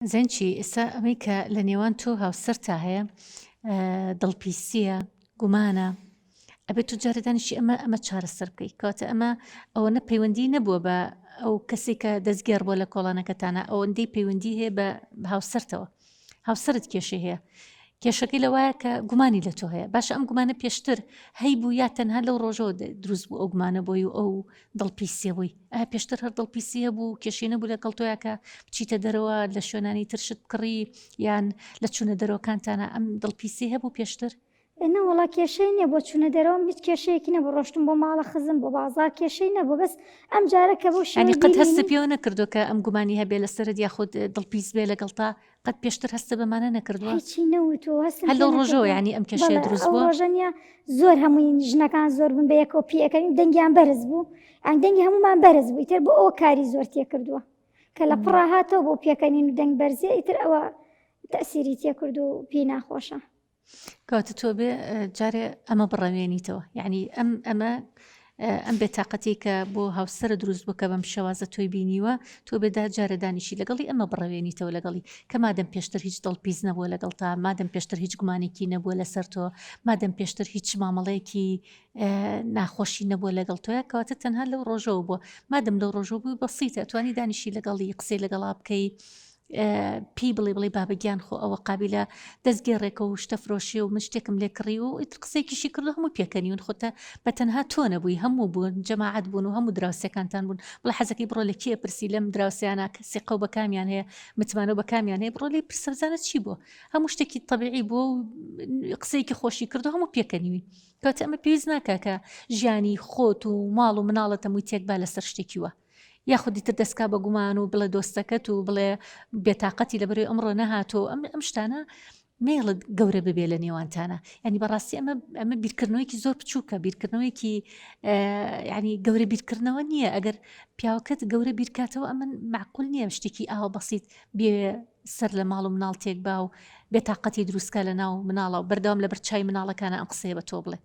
زین چی ئێستا ئەمەی کە لە نێوان تۆ هاوسەرتا هەیە دڵپیسیە گومانە ئەبێت تو جارە دانیشی ئەمە ئەمە چارەسەر بکەیت کەواتە ئەمە ئەوەنە پەیوەندی نەبووە بە ئەو کەسێک کە دەستگێڕ بووە لە کۆڵانەکەتانە ئەوەندەی پەیوەندی هەیە بە هاوسەرتەوە هاوسەرت کێشەی هەیە کێشەکەی لەوایە کە گومانی لە تۆ هەیە باشە ئەم گومانە پێشتر هەیبوو یا تەنها لەو ڕۆژەوە دروست بوو ئەو گومانە بۆی و ئەو دڵپیسیە بووی ئایا پێشتر هەر دڵپیسی هەبوو کێشەی نەبوو لەگەڵ تۆیا کە بچیتە دەرەوە لە شوێنانی تر شت بکڕی یان لە چوونە دەرەوەکانتانە ئەم دڵپیسی هەبوو پێشتر؟ نە وەڵا کێشەی نییە بۆ چوونە دەرەوەم هیچ کێشەیەکی نەبوو ڕۆشتم بۆ ماڵە خزم بۆ بازاڕ کێشەی نەبوو بەس ئەم جارە کە بەو شێوەی یانی قەت هەستت پێوە نەکردووە کە ئەم گومانی هەبێ لەسەرت یاخود دڵپیس بێ لەگەڵتا قەت پێشتر هەستە بەمانە نەکردووە؟ هیچی نەوتووە هەستم هەر لەو ڕۆژەوە یانی ئەم کێشەیە دروست بووە؟ ئەو ڕۆژە نییە زۆر هەمووی ژنەکان زۆر بوون بە یەکەوە پێئەکەنین دەنگیان بەرز بوو یان دەنگی هەمومان بەرز بوو ئیتر بۆ ئەوە کاری زۆر تێکردووە کە لە پڕا هاتەوە بۆ پێکەنین و دەنگ بەرزیە ئیتر ئەوە تەسیری تێکرد و پێی ناخۆشە. کەواتە تۆ بێ جارێ ئەمە بڕەوێنیتەوە یعنی ئەم ئەمە ئەم بێتاقەتی کە بۆ هاوسرە دروست بوو کە بەم شێوازە تۆی بینیوە تۆ بێدا جارە دانیشی لەگەڵی ئەمە بڕەوێنیتەوە لەگەڵی کە مادەم پێشتر هیچ دڵپیس نەبووە لەگەڵ تا مادەم پێشتر هیچ گومانێکی نەبووە لەسەر تۆ مادەم پێشتر هیچ مامەڵەیەکی ناخۆشی نەبووە لەگەڵ تۆیا کەواتە تەنها لەو ڕۆژەوە بووە مادەم لەو ڕۆژەوە بووی بەسیتە توانی دانیشی لەگەڵی قسەی لەگەڵا بکەی پێی بڵێ بڵێ بابە گیان خۆ ئەوە قابیلە دەستگێڕێکە و شتە فرۆشێ و من شتێکم لێ کڕی و ئیتر قسەیەکیشی کردو هەموو پێکەنیون خۆتە بە تەنها تۆ نەبووی هەموو بوون جەماعەت بوون و هەموو دراوسێکانتان بوون بڵێ حەزەکەی بڕۆ لە کێ پرسی لەم دراوسێیانە کەسی قەو بە کامیان هەیە متمانە بە کامیان هەیە بڕۆ لێی پرسە بزانە چی بووە هەموو شتێکی تەبیعی بووە و قسەیەکی خۆشی کردو هەموو پێکەنیوین کەواتە ئەمە پێویست ناکا کە ژیانی خۆت و ماڵ و مناڵت هەمووی تێک با لەسەر شتێکی وا یاخود دیتر دەستکا بە گومان و بڵێ دۆستەکەت و بڵێ بێتاقەتی لەبەرەی ئەمڕۆ نەهاتۆ ئەم ئەم شتانە مێڵت گەورە ببێ لە نێوانتانە ینی بەڕاستی ئەمە ئەمە بیرکردنەوەیکی زۆر بچووکە بیرکردنەوەیکی ینی گەورە بیرکردنەوە نییە ئەگەر پیاوەکەت گەورە بیرکاتەوە ئەمن معقول نییە شتێکی ئاوا بەسییت بێ سەر لە ماڵ و مناڵ تێک با و بێتاقەتی دروستکە لە ناو مناڵە و بەردەوام لە بەرچوی مناڵەکانە ئەم قسەیە بە تۆ بڵێ.